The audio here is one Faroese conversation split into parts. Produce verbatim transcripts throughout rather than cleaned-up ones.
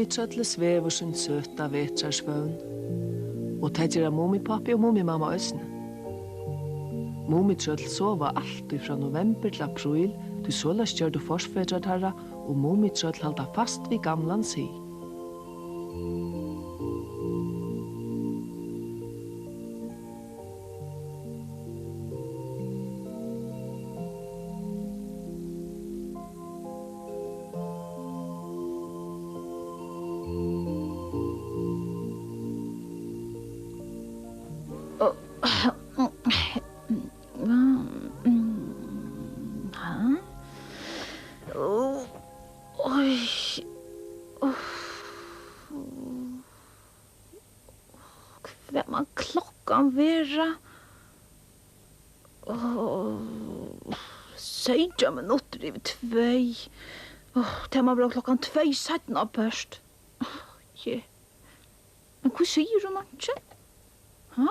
Trøllið svevur sín søta vetrarsvøvn, og tað gera Mumipápi og Mumimamma eisini. Mumitrøll sova altíð frá novembur til apríl, tí soleiðis gjørdu forfedrar teirra, og Mumitrøll halda fast við gamlan sið. Oj. Hvat man klokkan vera? Áh, seytjan minuttir yvir tvey. Áh, tað má vera klokkan tvey seinnapart. Áh, je. Men hví sigur hon einki? Ha?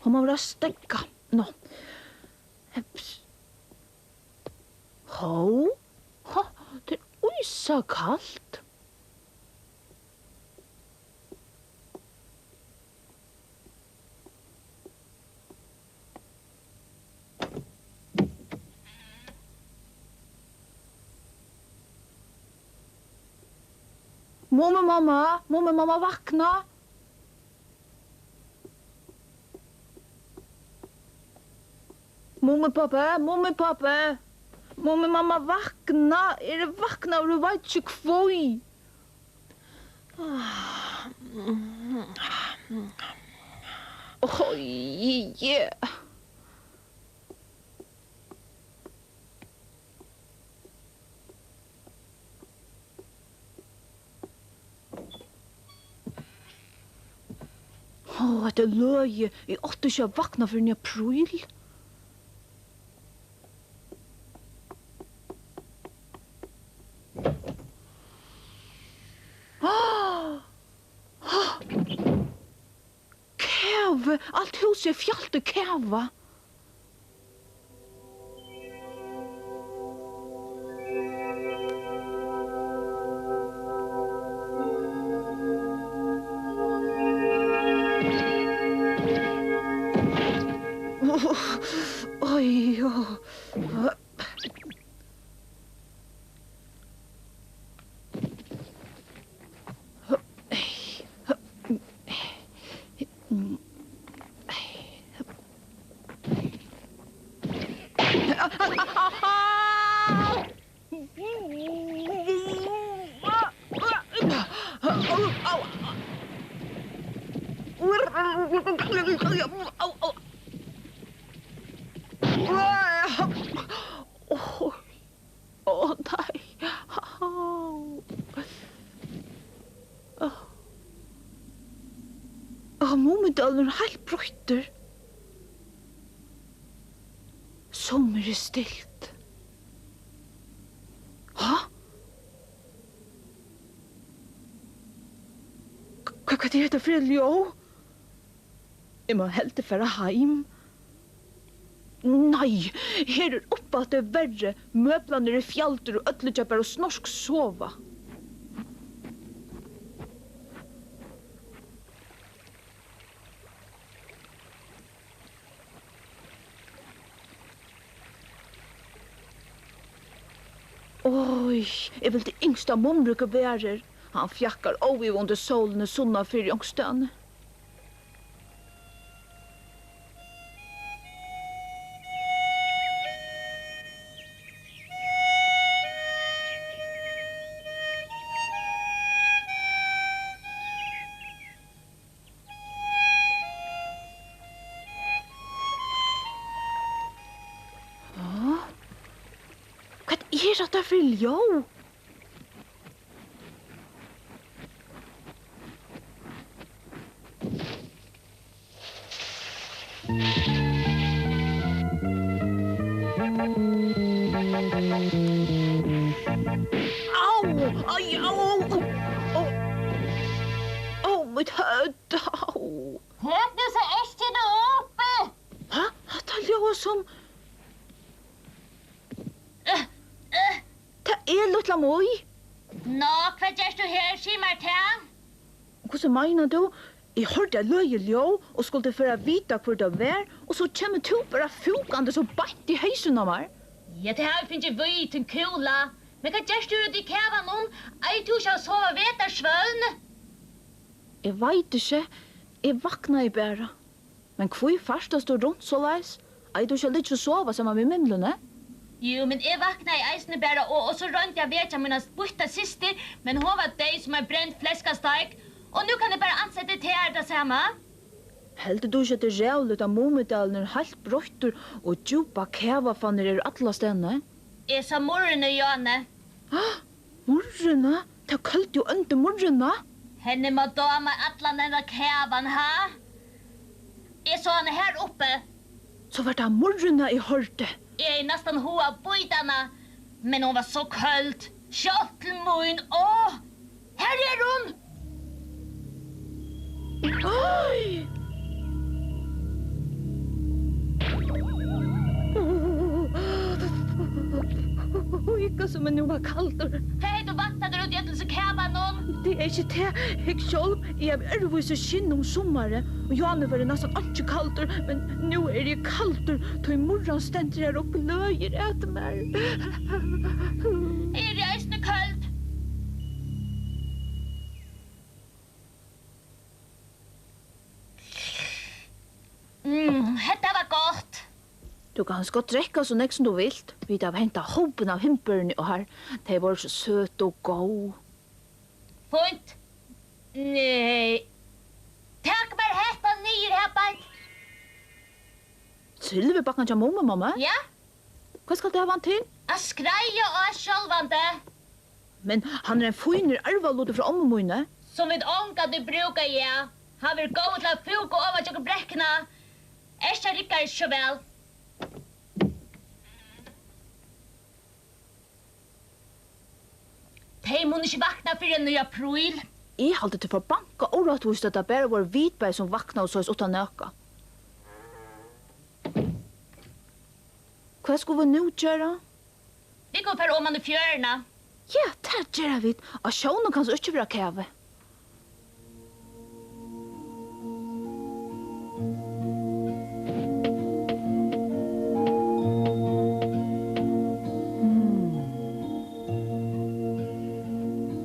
Hon má vera steðgað. Nú. Heps. Hov, ha, tað er ísakalt. Mumimamma, Mumimamma, vakna! Mumipápi, Mumipápi, Mumimamma, vakna! Eg eri vaknaður, eg veit ikki hví. Oj, yeah. Ó, hetta er løgið. Eg átti ikki at vaknað fyrr enn í apríl. Kavi! Alt húsið er fjalt í kava. Oj, oj. Ó, nei. Au. Á, Mumidalur er heilt broyttur. Sum er stilt. Ha? Hva, hvat er hetta fyri ljóð? Eg má heldur fara heim. Nei, her er uppaftur verri. Møblarnir eru fjaldir og øll liggja bara og snorksova. Oj, eg vildi ynskt, at Mumrikur var her. Hann fjakkar óivað undir sólini sunnanfyri onkustaðni. Hvat er hatta fyri ljóð? Au! Ai, au, au, au. Au, au, mítt høvd, au. Hvat nú so, ert tú uppi? Ha? Hatta ljóðar sum... Tað er lítla Mý. Nå, hvat gert tú her? Sig mær tað. Hvussu meinar tú? Eg hoyrdi eitt løgið ljóð og skuldi fara at vita, hvør tað var, og so kemur tú bara fúkandi so beint í heysin á mær. Ja, tað havi eg fingið vit, tín kúla. Men hvat gert tú úti í kavanum? Eigur tú ikki at sova vetrarsvøvn? Eg veit ikki. Eg vaknaði bara. Men hví ferðast tú runt soleiðis? Eigur tú ikki at liggja og sova saman við mimluni? Jú, men eg vaknaði eisini bara og, og so royndi eg at vekja mína býtta systir, men hon var deyð sum ein brend fleskasteik. Og nú kann eg bara ansa eftir tær tað sama. Heldur tú ikki, at tað er ræðuligt, at Mumidalin er heilt broyttur og djúpar kavafannir eru allastaðni? Eg sá murruna í áni. Murruna? Ta køldu og óndu murruna? Henni má dáma allan hendan kavan, ha? Eg sá hana har uppi. So var tað murruna, eg hoyrdi. Eg hevði næstan hug at bíta hana, men hon var so køld. Sjálvt til mín. Áh, har er hon! Oj! Oj, hvussu eg nú var kaldur. Hvat hevði tú væntað tær úti í øllum hesum kavanum? Tað er ikki tað. Hygg sjálv, eg havi øðrvísi skinn um summarið, og í áni var eg næstan ikki kaldur, men nú eri eg kaldur, tí murran stendur har og gløðir at mær. Eg eri eisini køld. Mm, hetta var gott. Tú kanst gott drekka so nógv sum tú vilt. Vit hava hent ein hópin av hindberjum á har. Tey vóru so søt og góð. Fínt. Nei. Tak mær hetta niður her beint. Silvurbakkan hjá Mumimammu? Ja? Hvat skalt tú hava hann til? At skreiða á sjálvandi. Men hann er ein fínur arvalutur frá ommu míni. Sum vit ongantíð brúka, ja. Hann verður góður til at fúka oman gjøgnum brekkuna. Eskja riggar ikki so væl. Tey munnu ikki vakna fyrr enn í apríl. Eg haldi, tað er forbankað órættvíst, at tað bara vóru vit bæði, sum vaknaðu soleiðis uttan nakað. Hvat skulu vit nú gera? Vit kunnu fara oman í fjøruna. Ja, tað gera vit. Á sjónum kann so ikki vera kavi.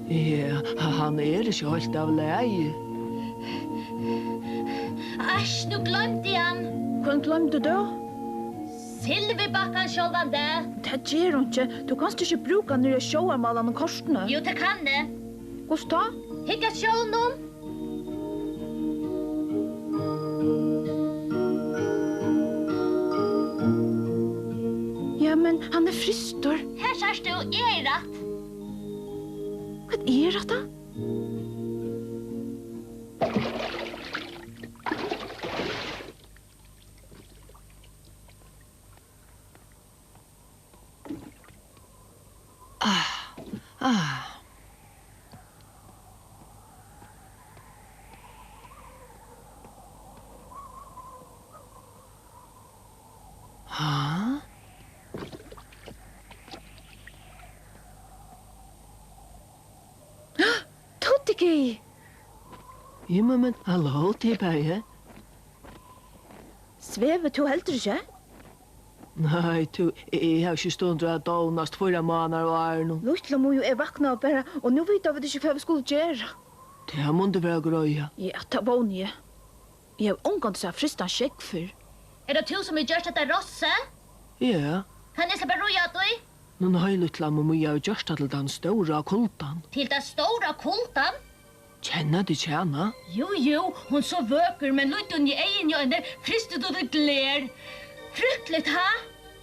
Ja, hann er ikki heilt av lagi. Æsj, nú gloymdi eg hann. Hvønn gloymdi tú? Silvurbakkan sjálvandi. Tað ger einki. Tú kanst ikki brúka hann niðri á sjóvarmálanum kortini. Jú, tað kann eg. Hvussu tá? Hygg at sjónum. Ja, men hann er frystur. Her sært tú, eg eri rætt. Hvat er hatta? Ah, ah. Ha? Tuttiki! Ja, men, men, halló, tit bæði. Svevur tú heldur ikki? Nei, tú, eg, eg havi ikki stundir at dovnast fýra mánaðar á árinum. Lítla Mý og eg vaknaðu bara, og nú vita vit ikki, hvat vit skulu gera. Tað mundi vera at greiða. Ja, tað vóni eg. Eg havi ongantíð sæð frystan skegg fyrr. Er tað tú, sum hevur gjørt hetta rossið? Ja. Kann eg sleppa at ríða á tí? Nú, nei, lítla Mý, eg havi gjørt tað til tann stóra kuldan. Til tann stóra kuldan? Kenna tit ikki hana? Jú, jú, hon er so vøkur, men lít í eyguni á henni, frystir tú til gler. Frykteligt, ha?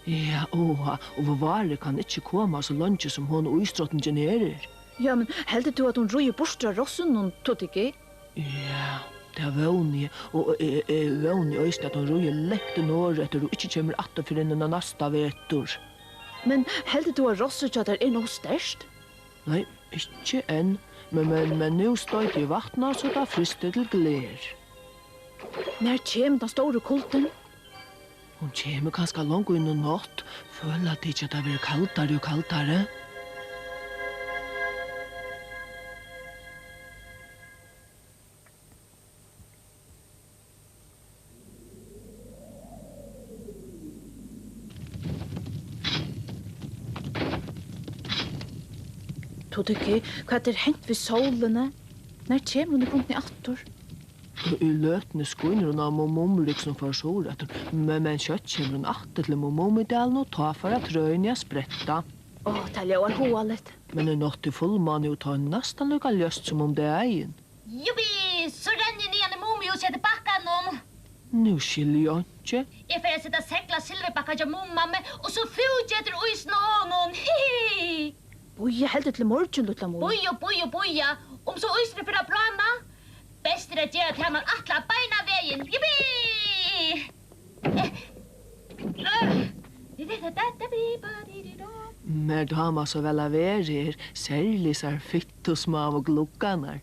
Ja, áh, og várið kann ikki koma so leingi sum hon ísdrotningin her er. Ja, men heldur tú, at hon ríður burtur av rossunum, Tuttiki? Ja, tað vóni eg, og eg, eg vóni eisini, at hon ríður langt norðureftir og ikki kemur aftur fyrr enn næsta vetur. Men heldur tú, at rossið hjá tær er nóg sterkt? Nei, ikki enn. Men, men, men nú stoyti eg vatn á, so tað frystir til gler. Nær kemur tann stóri kuldin? Hon kemur kanska longu inn í nátt. Føla tit ikki, at tað verður kaldari og kaldari? Tuttiki, hvat er hent við sólini? Nær kemur hon í gongdini aftur? Í løtuni skínur hon á Mum-, Mummu, líkasum fór suður aftur, men, men skjótt kemur hon aftur til Mum-, Mummudalin, og tá fara trøini at spretta. Ó, tað ljóðar hugaligt. Men í nátt er fullmáni, og tá er næstan líka ljóst sum um dagin. Juppi, so renni eg niðan í Mumihúsið eftir bakkanum. Nú skilji eg einki. Eg fari at seta segl á silvurbakkan hjá Mumimammu, og so fúki eftir ísinum á honum. Hihi. Bíða heldur til morgin, lítla Mý. Bíða, bíða, bíða. Um so ísurin fer at bráðna, best er at gera tað, man ætlar, beinan vegin. Jippi! Mær dámar so væl at vera her, serliga hesar fittu smáu gluggarnar.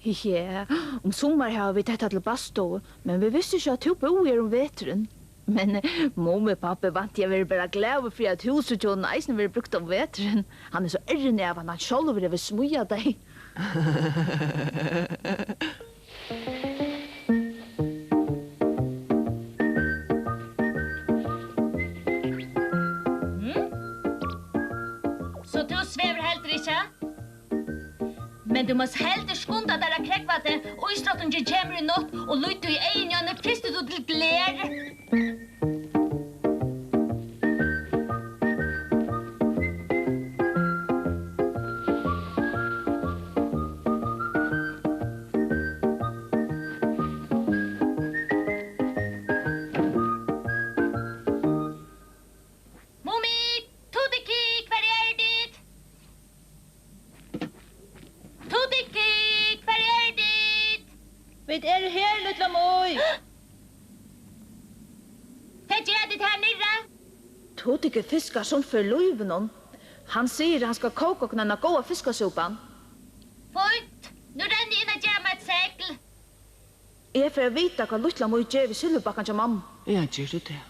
Ja, um summar hava vit hetta til baðstovu, men vit vistu ikki, at tú búði her um veturin. Men, eh, Mumipápi vænti eg verður bara glaður fyri, at húsið hjá honum eisini verður brúkt um veturin. Hann er so errin av, at hann sjálvur hevur smíðað tey. Mm? So tú svevur heldur ikki? Men tú mást heldur skunda tær at krógva teg, ísdrotningin kemur í nátt, og lít tú í eyguni á henni, frystir tú til gler. Mumi, Tuttiki, hvar eru tit? Tuttiki, hvar eru tit? Vit eru her, lítla Mý. Hvat gera tit her niðri? Tuttiki fiskar sum fyri lívinum. Hann sigur, hann skal kóka okkum eina góða fiskasúpan. Fínt. Nú renni eg inn at gera mær eitt segl. Eg fari at vita, hvat lítla Mý ger við silvurbakkan hjá mammu. Ja, ger tú tað?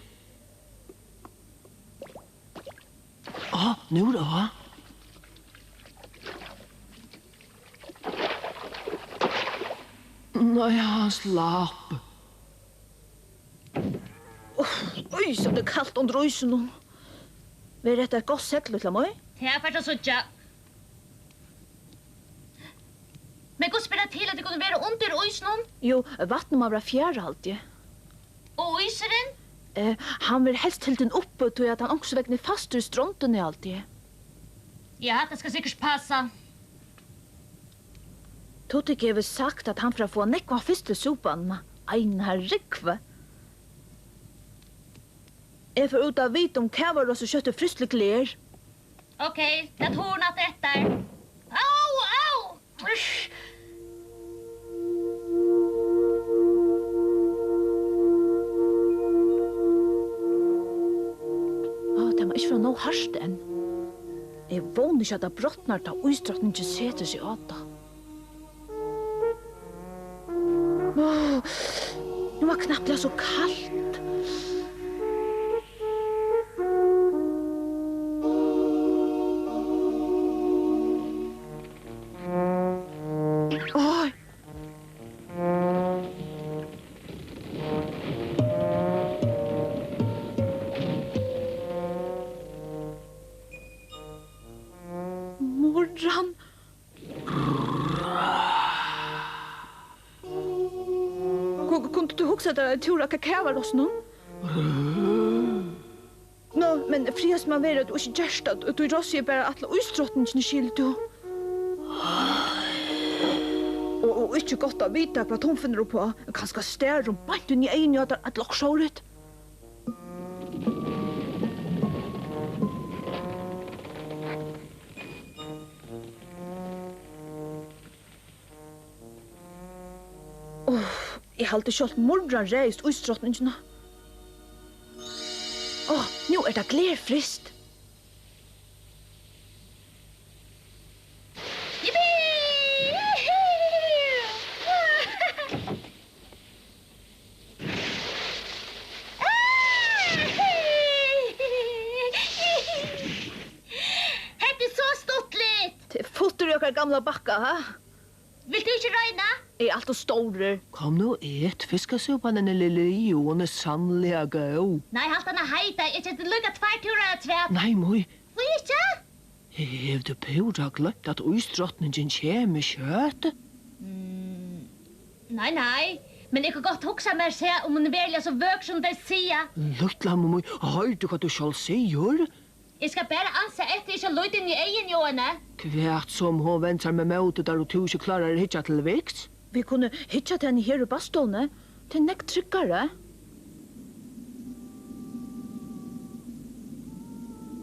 Á, nú er á. Nei, hann slapp. Uff, oj, so tað er kalt undir ísinum. Verður hetta eitt gott segl, lítla Mý? Tað fert at síggja. Men hvussu ber tað til, at tit kunnu vera undir ísinum? Jú, vatnið má vera fjarað, haldi eg. Og ísurin? Eh, hann verður helst hildin uppi, tí at hann onkursvegna er fastur í strondini, haldi eg. Ja, hatta skal sikkurt passa. Tuttiki hevur sagt, at hann fer at fáa nógvan fisk til súpanina. Eina rúgvu. Eg fari út at vita, um kavarossið skjótt er fryst til gler. Ókey, lat hurðina aftur eftir. Au, au! Uss. Á, tað má ikki vera nóg hart enn. Eg vóni ikki, at tað brotnar, tá ísdrotningin setir seg á tað. Áh, nú var knappliga so kalt. Áh. Morran. Ku-, kundi tú hugsað tær ein túr á kavarossum? Nú, men frægast man vera, at tú ikki gert tað, tí rossið er bara ætlað ísdrotningini, skilur tú. Og, og ikki gott at vita, hvat hon finnur uppá. Kanska starir hon beint inn í eyguni á tær, ella okkurt sovorðið. Uff, eg haldi, sjálvt Murran ræðist ísdrotningina. Á, nú er tað glerfryst. Jippi! Hetta er so stuttligt! Tað er futtur í okkara gamla bakka, ha? Vilt tú ikki royna? Eg eri alt ov stórur. Kom nú, et. Fiskasúpan, henni Lilju, hon er sanniliga góð. Nei, halt hana heita. Eg keypti líka tveir túrar afturat. Nei, Mý. Hví ikki? Hevur tú púra gloymt, at ísdrotningin kemur skjótt? Mm, nei, nei, men eg kann gott hugsa mær at sæð, um hon er veruliga so vøkur, sum tey siga. Lítla Mummi, hoyrir tú, hvat tú sjálv sigur? Eg skal bara ansa eftir, ikki líta henni í eyguni, Jóhanna. Hvat so, um hon vendir sær móti tær og tú ikki klárar at hyggja til viks? Vit kunnu hyggja til henni her í baðstovuni. Tað er nógv tryggari.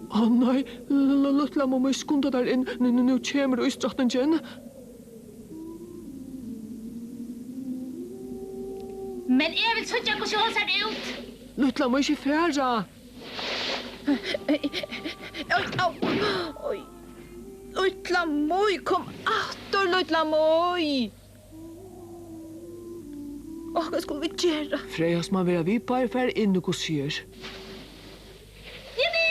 Á nei, l-, l-, Lítla Mummi, skunda tær inn. Nú, nú, nú kemur ísdrotningin. Men eg vil síggja, hvussu hon sær út. Lítla Mummi, ikki fara. Oj, au. Oj. Lítla Mý, kom aftur, Lítla Mý. Ó, hvat skulu vit gera? Freyast man vera við, báðir fara inn í hvussu er. Jippi!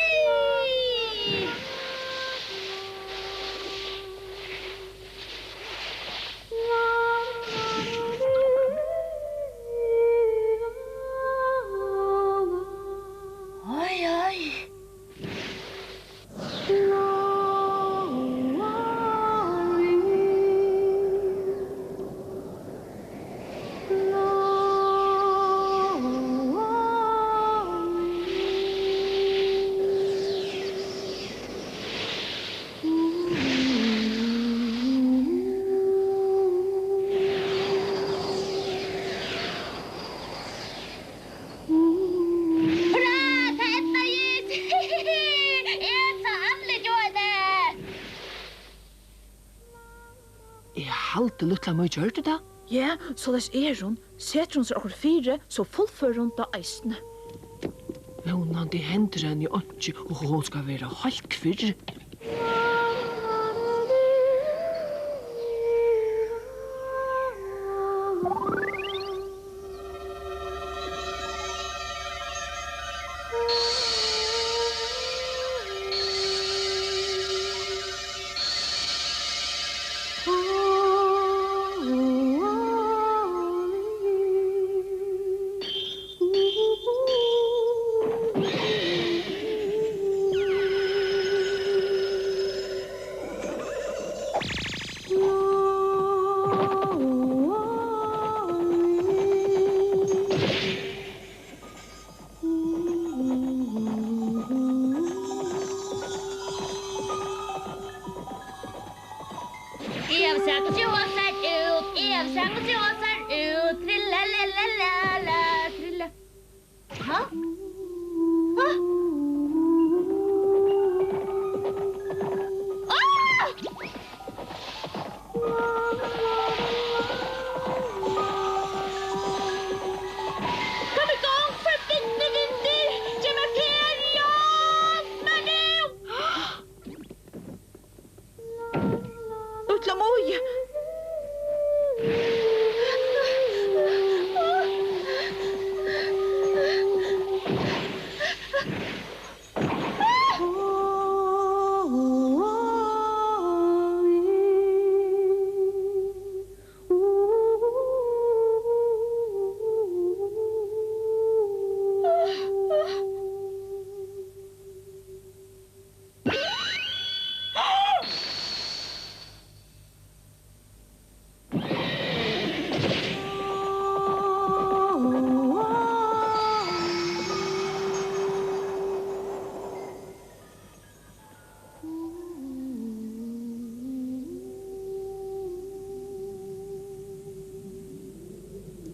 Oj, oj. Hurra, tað eydnaðist! Eg sá andlit á henni! Eg haldi, Lítla Mý gjørdi tað. Ja, soleiðis er hon. Setur hon sær okkurt fyri, so fullførir hon tað eisini. Vónandi hendir henni einki, og hon skal vera heilt kvirr. Eg havi sæð, hvussu hon sær út. Eg havi sæð, hvussu hon sær út. Trilla, la, la, la, la, trilla. Ha? Ha? Ah! Kom í gongd, forbitni vindur! Gev mær ferð, hjálp mær nú! Lítla Mý!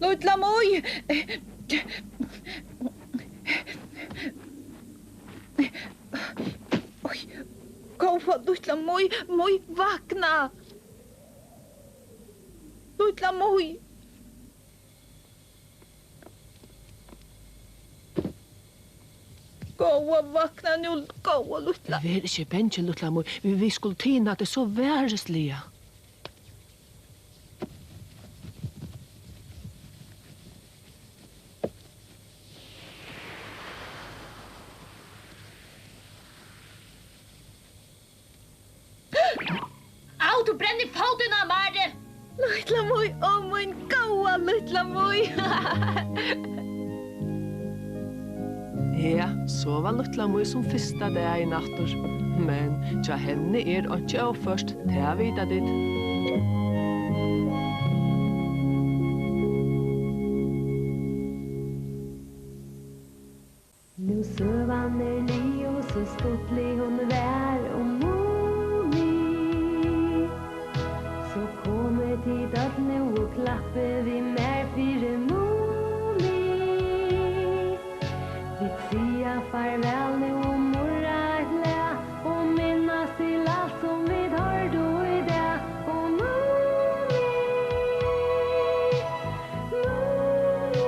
Lítla Mý! Oj, góða Lítla Mý, Mý, vakna! Lítla Mý! Góða, vakna nú, góða Lítla. Ver ikki bangin, Lítla Mý. Vit, vit skulu tina teg so varisliga. Au, tú brennir fótin á mær! Lítla Mý, ó mín góða Lítla Mý. Ja, so var lítla Mý sum fyrsta dagin aftur. Men hjá henni er einki óført, tað vita tit. Nú søgan er liðug, so stuttlig hon var um Mumi. So komið tit øll nú og klappið við mær fyri Mumi. Vit siga farvæl nú og murra eitt lag og minnast til alt sum vit hoyrdu í dag. Og Mumi, Mumi.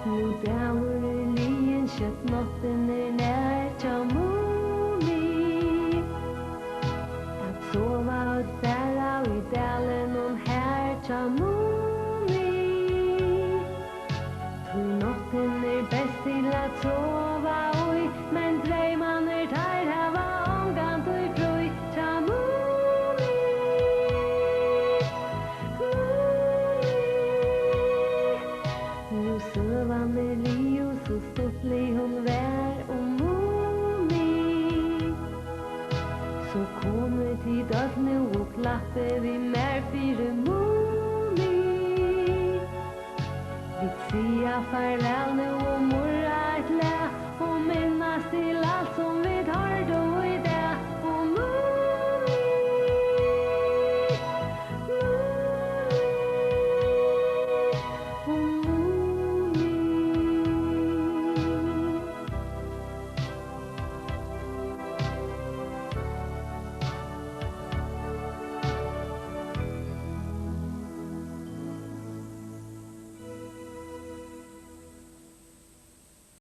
Nú dagur er liðin, skjótt náttin er nær hjá Mumi. At sova øll bara í dalinum har hjá Mumi. Tí náttin er best til at sova í, men dreymarnir teir hava ongantíð frí hjá Mumi. Mumi. Nú søgan er liðug, so stuttlig hon var um Mumi. So komið tit øll nú og klappið við mær fyri Mumi. Vit siga farvæl nú